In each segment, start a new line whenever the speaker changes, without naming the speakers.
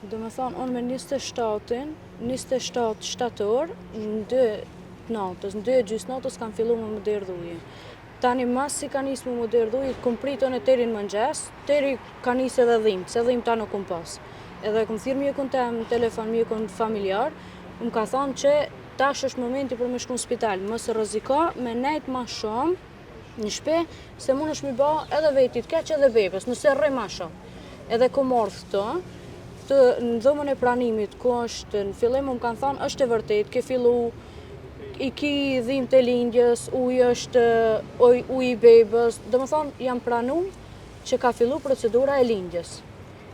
Domethonë, unë me 27-in, 27 shtator, në 2 të natës, në 2 e gjysë natës kam fillu me më derdh uji. Tani mas si ka nisë me më derdh uji, kum prit unë teri në mëngjes, teri ka nisë edhe dhimt, se dhimta nuk kum pas. Edhe kum thirrë mjekun tem në telefon, mjekun familjar, më ka thonë që tash është momenti për me shku në spital, mos rreziko me nejt ma shumë në shpi, se mundesh mi ba edhe vetit keq edhe bebës, nëse rri ma shumë. Edhe kum ardhë këtu, të, në dhomën e pranimit, ku është në fillim më kanë thonë, është e vërtet, ke fillu, i ki dhimt e lindjes, uji është uj, uji i bebës, do më thonë, jam pranu që ka fillu procedura e lindjes.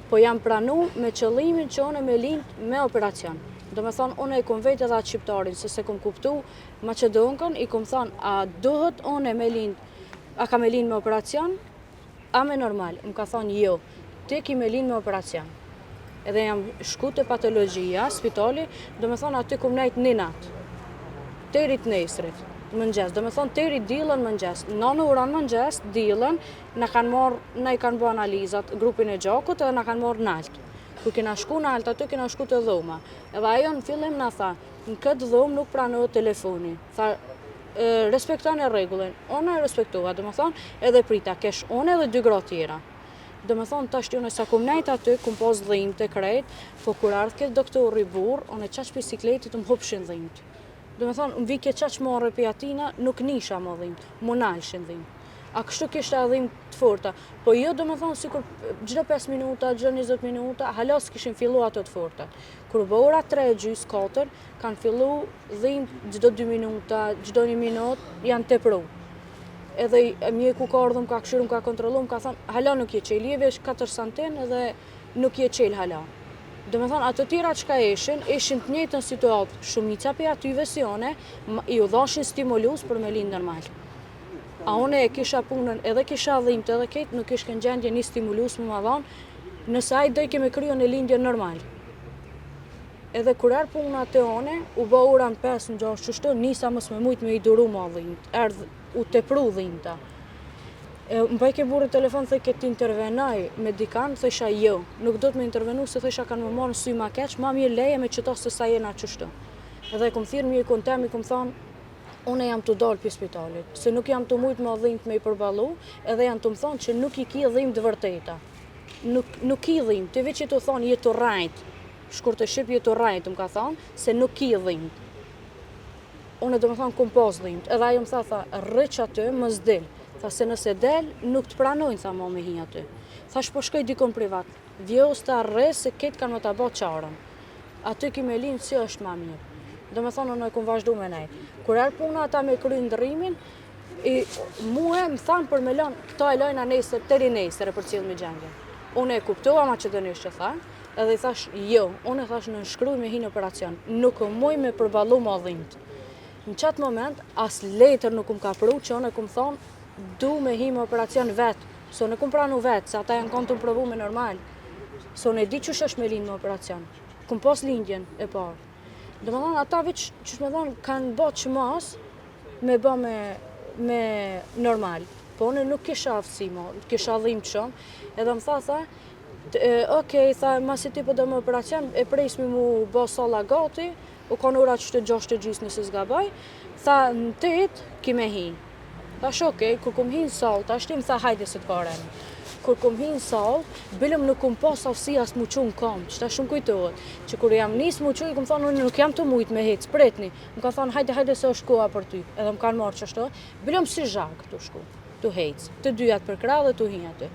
Po jam pranu me qëllimin që unë me lind me operacion. Do me thonë, unë e kum vetë edhe atë shqiptarin, se se kum kuptu Maqedonkën, i kum thonë, a duhet unë me lind, a ka me lind me operacion, a me normal? Më ka thonë, jo, ti ki me lind me operacion. Edhe jam shku te patologjia, spitali, do me thonë, aty kum nejt një natë, teri të nesrit, në mëngjes, do me thonë, teri dillën mëngjes, në ora në mëngjes, dillën, na kanë marrë, na i kanë bo analizat, grupin e gjakut edhe na kanë marrë nalt. Kur kena shku nalt, aty kena shku te dhoma. Edhe ajo në fillim na tha, në këtë dhomë nuk pranohet telefoni. Tha, respektoni rregullin. Unë e respektova, do më thonë, edhe prita, kesh unë edhe dy gra tjera. Do më thonë, tash unë sa kum nejt aty, kum pas dhimt e krejt, po kur ardhë këtë doktori burr, unë e qaq pi sikletit më hupshin dhimt. Do më thonë, më vike qaq marre pi atina, nuk nisha më dhimt, më nalshin dhimt. A kështu kishte dhimt të forta. Po jo do më thonë, sikur çdo 5 minuta, çdo 20 minuta, hala s'kishin fillu ato të forta. Kur u bë ora 3 e gjysë, 4, kanë fillu dhimt çdo 2 minuta, çdo 1 minut, janë tepru. Edhe mjeku ka ardhur, më ka këshyru, më ka kontrollu, më ka thonë, hala nuk je qelë, je veç 4 santin edhe nuk je qelë hala. Do me thonë, ato tjera çka ishin, ishin të njëjtën situatë, shumica pe atyve si one, i u dhashin stimulus për me lind normal. A une e kisha punën, edhe kisha dhimt edhe ketë, nuk ishke në gjendje një stimulus me ma dhanë, nëse ai dojke me kryu në lindje normal. Edhe kur erdh puna te one, u bë ora në 5, në 6, qështu, nisa mos me mujt me i duru ma dhimt, erdh, u tepru dhimta. E, më bëjke burri telefon, thojke të intervenoj me dikan, thojsha jo, nuk do të me intervenu, se thojsha kanë më marrë në sy ma keq, ma mirë leje me qëto se sa jena qështu. Edhe e kum thirrë mjekun tem, i kum thonë, unë jam të dalë pi spitalit, se nuk jam të mujtë më dhimt me i përballu, edhe janë të më thonë që nuk i ki dhimt të vërteta. Nuk, nuk ki dhimt, ti veç je të thonë je të rajt, shkurt e shqip je të rajt, më ka thonë, se nuk ki dhimt. Unë do më thonë kum pas dhimt, edhe ajo më tha, tha, rri qaty, mos dil. Tha se nëse del, nuk të pranojnë, tha mo me hi aty. Thash po shkoj dikun privat. Vjosta rri se këtë kanë me ta bo qarën. Aty ki me lind si është ma mirë. Do me thonë, unë e kum vazhdu me nejt. Kur erdh puna ata me kry ndrrimin, i, mue më thanë për me lanë, këto e lojna nesër, teri nesër e përcjell me gjendjen. Unë e kuptova maqedonisht që tha, edhe i thash, jo, unë e thash nënshkruj me hi në operacion, nuk muj me përballu ma dhimt. Në qatë moment, as letër nuk më ka pru që unë e kum thonë, du me hi me operacion vetë, se unë e kum pranu vetë, se ata janë konë të më provu me normal. Se unë e di qysh është me lind me operacion. Kum pas lindjen e parë. Do me thonë, ata veç, qysh me thonë, kanë bo çmos me bo me, me normal. Po unë nuk kisha aftësi mo, kisha dhimt shumë. Edhe më tha, tha, okej, tha, masi ti po do me operacion, e presmi mu bo salla gati, u konë ora që të gjashtë e gjysë nëse s'gaboj, tha, në tetë, ki me hi. Thash, okej, kur kum hi në sallë, tash ti më tha, hajde se të ka reni. Kur kum hi në sallë, bilëm nuk kum pas aftësi as mu çu në kamë, që ta shumë kujtohet, që kur jam nis mu çu, i kum thonë, unë nuk jam të mujt me hec, pretni. Më ka thonë, hajde, hajde se është koha për ty. Edhe më kanë marrë qashtu, bilëm si zhag tu shku, tu hec, të dyjat për krah dhe tu hi aty.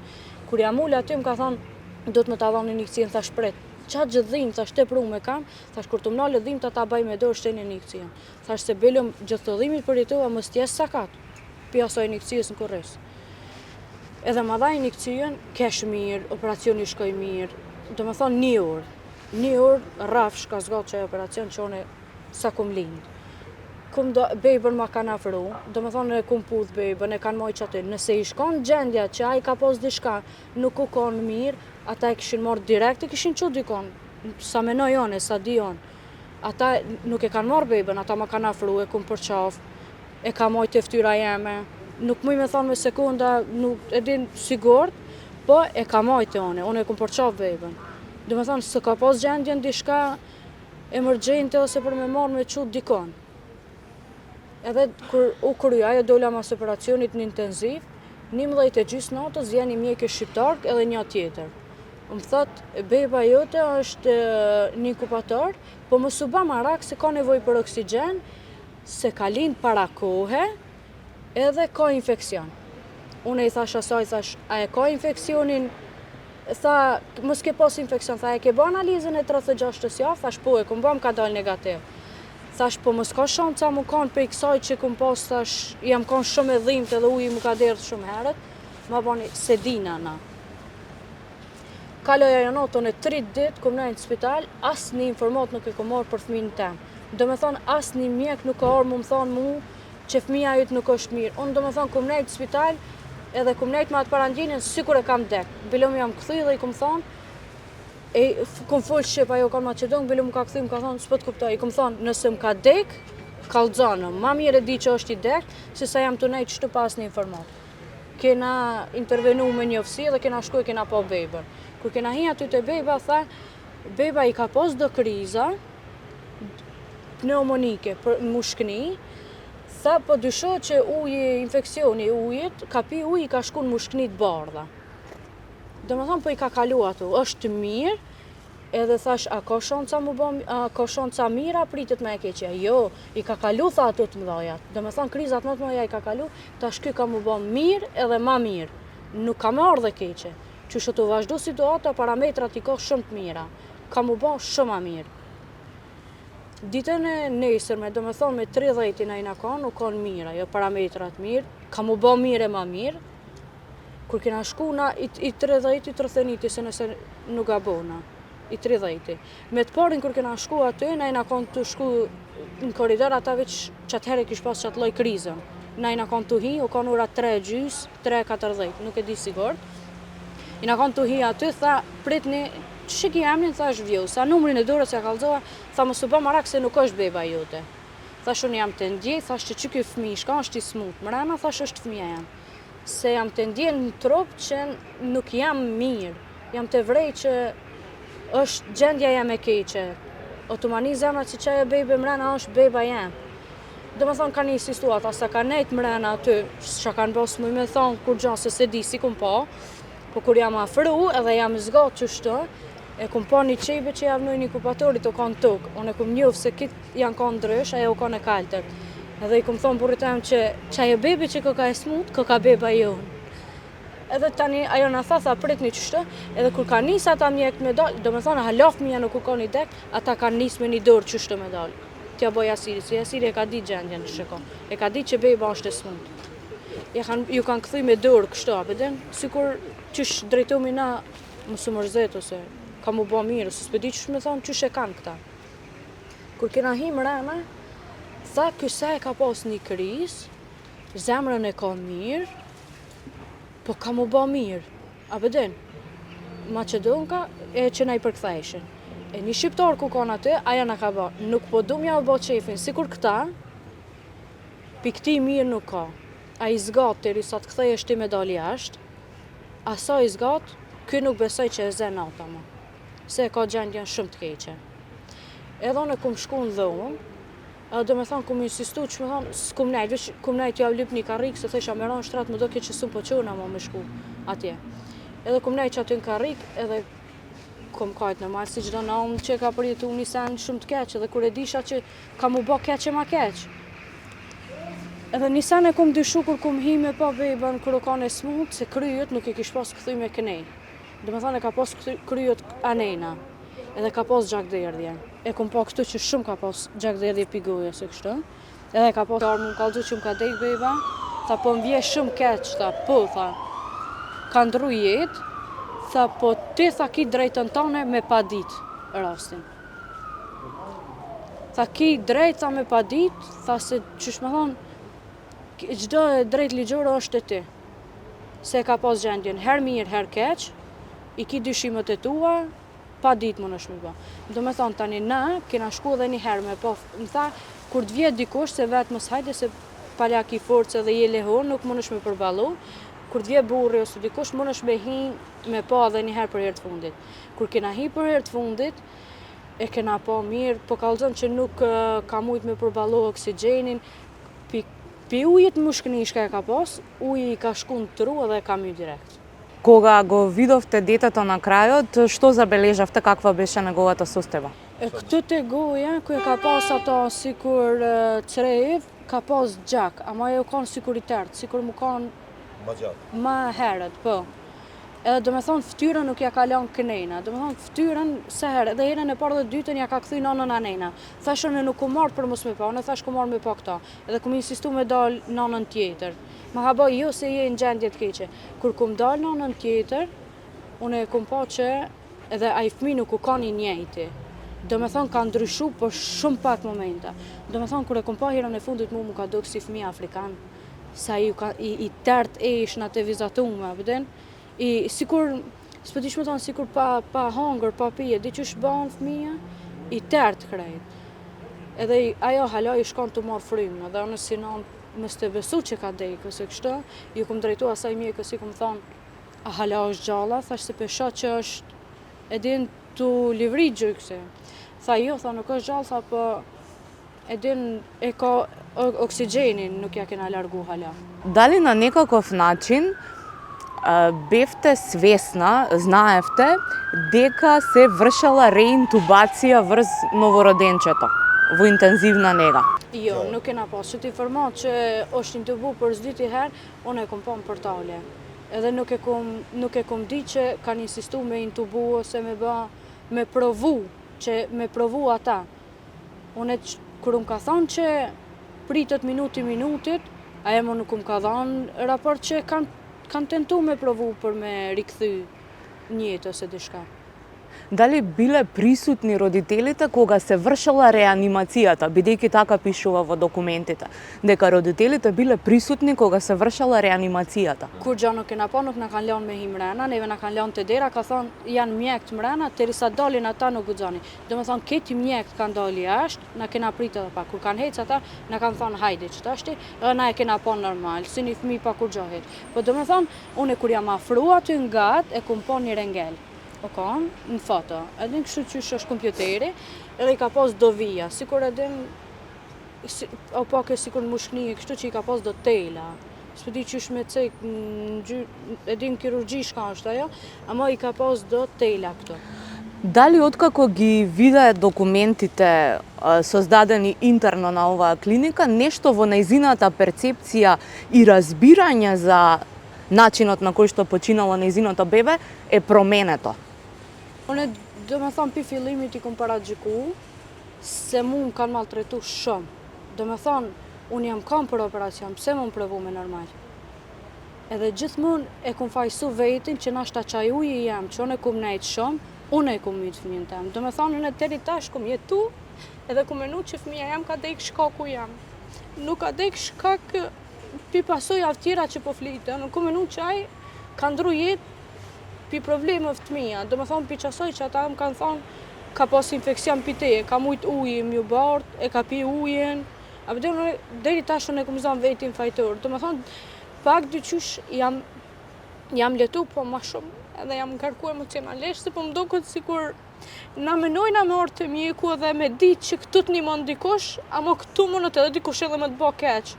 Kur jam ul aty, më ka thonë, do të më ta dhoni injekcion, thash pret. Qatë gjithë dhimë, thash teprume kam, thash kur të më nalet dhimta ta bëj me dorë shteni injekcion. Thash se bilëm gjithë të dhimit përjetova mos t'jes sakat, pi asaj injekcijës në kurriz. Edhe ma dha injekcijën, kesh mirë, operacioni shkoi mirë, do me thonë një orë. Një orë rrafsh ka zgatë qaj operacion që unë sa kum lind. Kum do, bebën ma kanë afru, do me thonë e kum puth bebën, e kanë majtë qaty. Nëse i shkon gjendja që ai ka pas diçka, nuk u konë mirë, ata e kishin marrë direkt e kishin çu dikon, sa menoj unë, sa di unë. Ata nuk e kanë marrë bebën, ata ma kanë afru, e kum përqaf, e ka majtë te ftyra jeme. Nuk muj me thonë me sekunda, nuk e din sigurt, po e ka majtë te une, unë e kum përqaf bebën. Domethonë, s'e ka pas gjendjen diçka emergjente ose për me marrë me çu dikon. Edhe kur u kry, ajo dola mas operacionit në intenziv, 11 e gjysë natës vjen një mjeke shqiptar edhe një tjetër. Më thot, beba jote është në inkubator, po mos u ba marak se ka nevojë për oksigjen, se ka lind para kohe, edhe ka infeksion. Unë i thash asaj, thash, a e ka infeksionin Tha, mos ke pas infeksion, tha, e ke ba analizën e 36 javë, thash, po, e kom ba, më ka dalë negativ. Thash, po mos ka shanca mu kanë prej kësaj që kom pas, thash, jam kanë shumë e dhimt edhe uji mu ka derdh shumë herët, ma bani, s'e dina na. Kaloj ajo natën e tri ditë, kom nejt në spital, asnjë informatë nuk e kom marrë për fëmijën tem. Domethonë, asnjë mjek nuk ka ardhë mu më thonë mu, që fëmija yt nuk është mirë. Unë domethonë kom nejt në spital edhe kom nejt me atë parandjenjën sikur e kam dek. Bile më jam kthy dhe i kom thonë, e kom fol shqip, ajo ka maqedon, bile më ka kthy më ka thonë, s'po të kuptoj. I kom thonë, nëse më ka dek, kallxonë, ma mirë e di që është i dek, se sa jam tu nejt qështu pa asnjë informatë. Kena intervenu me njofsi dhe kena shku e kena pa bebën. Kur kena hi aty te beba, tha, beba i ka pas do kriza, pneumonike për mushkni, tha po dyshohet që uji, infeksioni i ujit, ka pi uji i ka shku në mushkni të bardha. Domethonë po i ka kalu ato, është mirë, edhe thash, a ka shanca mu bo, a ka shanca mirë, a pritet me e keqja? Jo, i ka kalu tha ato të mdhaja. Domethonë krizat më të mdhaja i ka kalu, tash ky ka mu bo mirë edhe ma mirë. Nuk ka me ardhë e keqe. Qysh tu vazhdu situata, parametrat i ka shumë të mira. Ka mu bo shumë ma mirë. Ditën e nesërme, domethonë me 30-in a jena konë, u konë mirë, ajo parametrat mirë, ka mu bo mirë e ma mirë. Kur kena shku na i, i 30-i, 31-i, se nëse nuk gabona, i 30-i. Me të parin kur kena shku aty, na jena konë tu shku në korridor, ata veç qatëherë kish pas qatë lloj krizën. Na jena konë tu hi, u konë ora 3 e gjysë, 3.40, nuk e di sigurt. Jena konë tu hi aty, tha, pritni, qysh e ki emnin, thash Vjosa, numrin e dorës ja kallzova, tha mos u bë marak se nuk është beba jote. Thash unë jam tu ndje, thash që qiky fëmijë shka është i smut, mrena thash është fëmija jem. Se jam tu ndje në trup që nuk jam mirë, jam tu vrej që është gjendja jem e keqe. O tu ma ni zemra që qajo bebe mrena është beba jem. Domethonë kanë insistu ata sa kanë nejt mrena aty, çka kanë bo s'muj me thonë kurgja se s'e di s'i kum pa, po kur jam afru edhe jam zgatë qështu, e kum pa një qebe që ja vnojnë inkubatorit u kanë tokë, unë e kum njoft se kit janë kanë ndrysh, ajo u kanë e kaltër. Edhe i kum thonë burrit tem që qajo bebe që koka e smut, koka beba jonë. Edhe tani ajo na tha, tha pritni qështu, edhe kur ka nis ata mjekët me dal, domethonë hala fëmija nuk u kanë i dek, ata kanë nis me një dorë qështu me dal. T'ja boj Jasiri, se Jasiri e ka ditë gjendjen që ka. E ka ditë që beba është e smut. Ja kanë, ju kanë kthy me dorë kështu, a po din? Sikur qysh drejtomi na mos u mërzit ose ka mu bo mirë, ose s'po di qysh me thonë qysh e kanë këta. Kur kena hi mrena, tha ky se e ka pas një krizë, zemrën e ka mirë, po ka mu bo mirë. A po din? Maqedonka e që na i përkthejshin. E një shqiptar ku kanë aty, aja na ka ba, nuk po du m'ja u bo qefin, sikur këta, pi këtij mirë nuk ka. A i zgat deri sa të kthehesh ti me dal jashtë, a sa i zgat, ky nuk besoj që e zë nata më. Se e ka gjendjen shumë të keqe. Edhe unë e kum shku në dhomë, Edhe domethonë kum insistu që me thonë, s'kum nejt, veç kum nejt jau lyp një karrikë, se thojsha me ra në shtrat më doke që s'um po qona mo me shku atje. Edhe kum nejt që aty në karrikë, edhe kum kajt normal si çdo nanë që ka përjetu një sen shumë të keq, edhe kur e disha që ka mu bo keq e ma keq. Edhe një sen e kum dyshu kur kum hi me pa bebën kur u kanë e smut, se kryet nuk e kish pas kthy me knej. Domethonë e ka pas kryet anena, edhe ka pas gjakderdhje. E kom pa këtu që shumë ka pas gjakderdhje pi gojës e kështu. Edhe ka pas ardhë më kallzu që më ka dek beba, tha po më vje shumë keq, tha po, tha, ka ndrru jetë, tha po ti tha ki drejtën tane me padit rastin. Tha ki drejt, tha me padit, tha se qysh me thonë, çdo e drejtë ligjore është e ti. Se e ka pas gjendjen herë mirë, herë keq, i ki dyshimet e tua, padit mundesh me ba. Domethonë, tani na, kena shku edhe një herë me po, më tha, kur të vje dikush, se vetë mos hajde se pala ki forcë edhe je lehon, nuk mundesh me përballu, kur të vje burri ose dikush mundesh me hi me pa edhe një herë për herë të fundit. Kur kena hi për herë të fundit, e kena pa mirë, po kallzon që nuk ka mujt me përballu oksigjenin, pi, pi ujit n'mushkni shka e ka pas, uji i ka shku në tru edhe e ka my direkt.
Кога го видовте детето на крајот, што забележавте, каква беше неговата состојба?
E këtu te goja, ku e ka pas ato sikur crev, ka pas gjak, ama ajo kanë sikur i tert, sikur mu kanë
Ma gjatë.
Ma herët, po. Edhe domethonë fytyrën nuk ja ka lanë knena, domethonë fytyrën sa herë, edhe herën e parë dhe dytën ja ka kthy n'anën anena. Thash unë nuk kum ardhë për mos me pa, unë thash kum ardhë me pa këta, edhe kum insistu me dal n'anën tjetër. Ma ka bo jo se je në gjendje të keqe. Kur kum dal n'anën tjetër, unë e kum pa që edhe ai fëmijë nuk u kanë i njëjti. Domethonë ka ndryshu për shumë pak momenta. Domethonë kur e kum pa herën e fundit mu mu ka duk si fëmijë afrikan. Se ai u ka i, i tert eshtnat e vizatume, a po din? I sikur, s'po di qysh me thonë, sikur pa pa hangër, pa pi, e di qysh bahen fëmija? I tert krejt. Edhe i, ajo hala ish kon tu marr frymë, edhe unë si nanë mos të besu që ka dek ose kështu, ju kum drejtu asaj mjekës i kum thonë, a hala është gjalla, thash se pe shoh që është e din tu livrit gjoksi. Tha jo, tha nuk është gjallë, tha po E din, e ka oksigjenin, nuk ja kena largu hala.
Дали на некаков начин бевте свесна, знаевте дека се вршела реинтубација врз новороденчето во интензивна нега?
Jo, nuk kena pas. Qët informatë që është intubu për së dyti herë, unë e kom pa në portale. Edhe nuk e kom, nuk e kom di që kanë insistu me intubu ose me ba, me provu, që me provu ata. Unë kur më ka thonë që pritet minuti minutit, ajo më nuk më ka dhanë raport që kanë kanë tentu me provu për me rikthy n'jetë ose diçka.
Дали биле присутни родителите кога се вршела реанимацијата, бидејќи така пишува во документите, дека родителите биле присутни кога се вршела реанимацијата?
Kurgja nuk kena pa, nuk na kanë lanë me hi mrena, neve na kanë lanë te dera, ka thonë janë mjekt mrena, derisa dalin ata nuk guxoni. Domethonë krejt mjekt kanë dalë jashtë, na kena prit edhe pak. Kur kanë hec ata, na kanë thonë hajde që tashti, edhe na e kena pa normal, si një fëmijë pa kurgjo hiç. Po domethonë, unë kur jam afru aty ngat, e kum pa një rengel. O kon, në foto. Edhe kështu qysh është kompjuteri, edhe i ka pas do vija, sikur e din, si, o pak e sikur në mushkni, kështu që i ka pas do tela. S'po di qysh me cek, e din kirurgji shka është ajo, ama i ka pas do tela këto.
Дали откако ги виде документите создадени интерно на оваа клиника, нешто во нејзината перцепција и разбирање за начинот на кој што починало нејзиното бебе е променето?
Unë, do me thonë, pi fillimit i kom paragjyku, se mu më kanë maltretu shumë. Do me thonë, unë jam kam për operacion, pse më më provu me normal? Edhe gjithmonë e kum fajsu vetin që nashta qaj uji jem, që unë e kum nejtë shumë, unë e kum mytë fëmijën tem. Do me thonë, unë deri tash kum jetu, edhe kum menu që fëmija jem ka dek shkaku jem. Nuk ka dek shkak pi pasojave tjera që po fliten, unë kum menu që ai ka ndru jetë pi problemeve të mia, do me thonë pi qasaj që ata më kanë thonë ka pas infeksion pi teje, ka mujt uji m'ju bart, e ka pi ujin, a po deri deri tash unë e kum zonë vetin fajtor, do me thonë pak dyqysh jam jam letu po ma shumë edhe jam ngarku emocionalisht se po më duket sikur na menojna me ardhë te mjeku edhe me ditë që këtu të nimon dikush, ama këtu mundet edhe dikush edhe me të bo keq.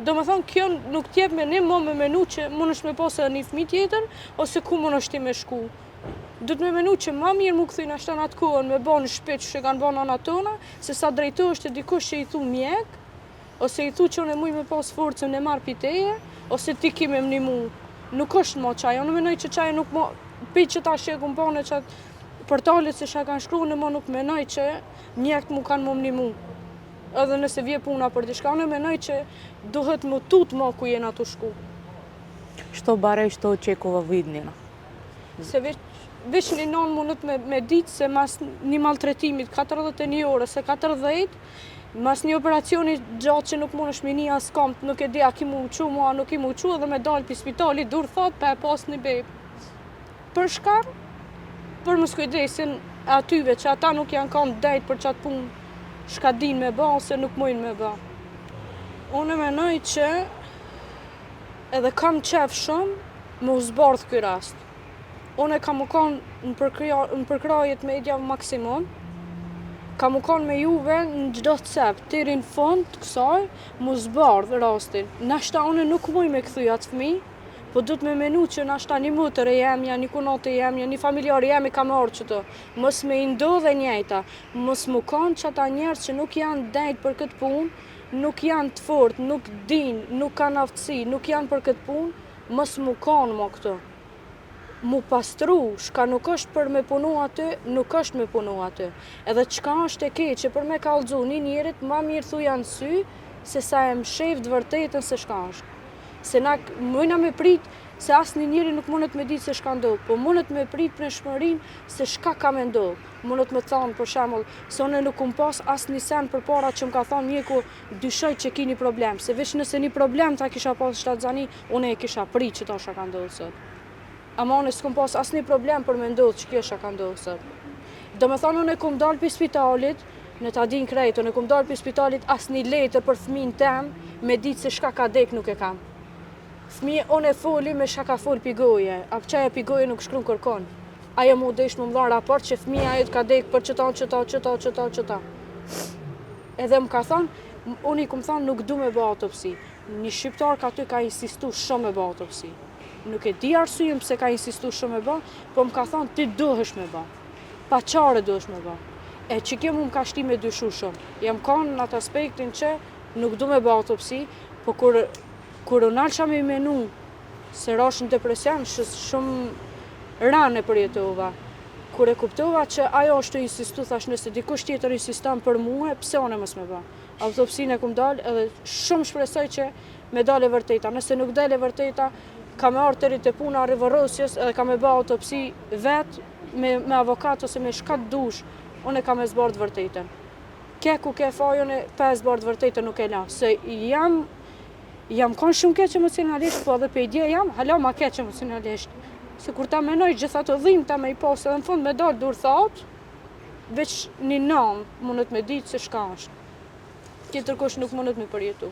Do me thonë, kjo nuk t'jep menim mo me menu që mundesh me pas edhe një fëmijë tjetër, ose ku mundesh ti me shku. Duhet me menu që ma mirë mu kthy nashta në atë kohën me bo në shtëpi që kanë bo nanat tona, se sa drejtohesh te dikush që i thu mjek, ose i thu që unë e muj me pas forcën e marr pi teje, ose ti ki me m'nimu. Nuk është mo qajo, unë menoj që qajo nuk mo, pi që tash që e kum pa në qatë portalet se çka kanë shkru, unë mo nuk menoj që mjekt mu kanë mu m'nimu. Edhe nëse vje puna për diçka, unë menoj që duhet mu tut mo ku jena tu shku.
Што бара и што очекува во иднина?
Se veç, veç një nonë mundet me, me ditë se mas një maltretimit 41 orë ose 40, mas një operacioni gjatë që nuk mundesh me ni as komt, nuk e di a ki mu çu, mua nuk ki mu çu edhe me dalë pi spitali dur thot pa e pas një bebë. Për shka? Për moskujdesin e atyve që ata nuk janë kanë dejt për qatë punë shka din me ba ose nuk mujnë me ba. Unë menoj që Edhe kam qef shumë me u zbardh ky rast. Unë kam u konë në, në përkrahje të media maksimum, kam u konë me juve në çdo cep, deri në fund të kësaj, mu zbardh rastin. Nashta unë nuk muj me kthy atë fëmi, po duhet me menu që nashta një motër e jemja, një kunatë e jemja, një familjar i jemi ka me ardhë qëto. Mos me i ndodh e njejta, mos mu konë që ata njerëz që nuk janë dejt për këtë punë, nuk janë të fort, nuk din, nuk kanë aftësi, nuk janë për këtë punë, mos mu konë mo këto. Mu pastru, shka nuk është për me punu aty, nuk është me punu aty. Edhe çka është e keqe për me kallxu një njerit, ma mirë thuja në sy, se sa e mshef të vërtetën se shka është. Se na mujna me prit, se asnjë njeri nuk mundet me ditë se shka ndodh, po mundet me prit pritshmërinë se shka ka me ndodh. Mundet me thonë, për shembull, se unë nuk kum pas asnjë sen përpara që më ka thonë mjeku dyshoj që ki një problem, se veç nëse një problem ta kisha pas shtatzani, unë e kisha prit që ta shka ka ndodhë sot. Ama unë s'kum pas asnjë problem për me ndodhë që kjo shka ka ndodhë sot. Do me thonë, unë e kum dalë pi spitalit, në ta din krejt, unë e kum dalë pi spitalit asnjë letër për fëmin tem, me ditë se shka ka dek nuk e kam. Fëmijë, unë e foli me shka ka fol pi goje, a qaja pi goje nuk shkruan kërkon. Ajo mu desh më më raport që fëmija jot ka dek për qëta, qëta, qëta, qëta, qëta. Edhe më ka thonë, unë i kum thonë nuk du me bë autopsi. Një shqiptar ka ty ka insistu shumë me bë autopsi. Nuk e di arsyen pse ka insistu shumë me bë, po më ka thonë ti duhesh me bë. Pa qare duhesh me bë. E që kjo mu më ka shti me dyshu shumë. Jam konë në atë aspektin që nuk du me bë autopsi, po kur, kur u nalsha me i menu se rash në depresion, shumë ranë e përjetova. Kur e kuptova që ajo është të insistu, thash nëse dikush tjetër insiston për mua, pse unë mos me bë? Autopsinë e kum dal edhe shumë shpresoj që me dalë e vërteta. Nëse nuk del e vërteta, ka me ardhë deri te puna e rivorrosjes edhe ka me bë autopsi vet me, me avokat ose me shka të dush, unë e kam me zbardh vërtetën. Ke ku ke faj, unë pa e zbardh vërtetën nuk e la. Se jam jam konë shumë keq emocionalisht, po edhe pe dje jam hala ma keq emocionalisht. Se kur ta menoj gjithë ato dhimta me i pas edhe në fund me dalë dur thatë, veç një nanë mundet me ditë se shka është. Tjetër kush nuk mundet me përjetu.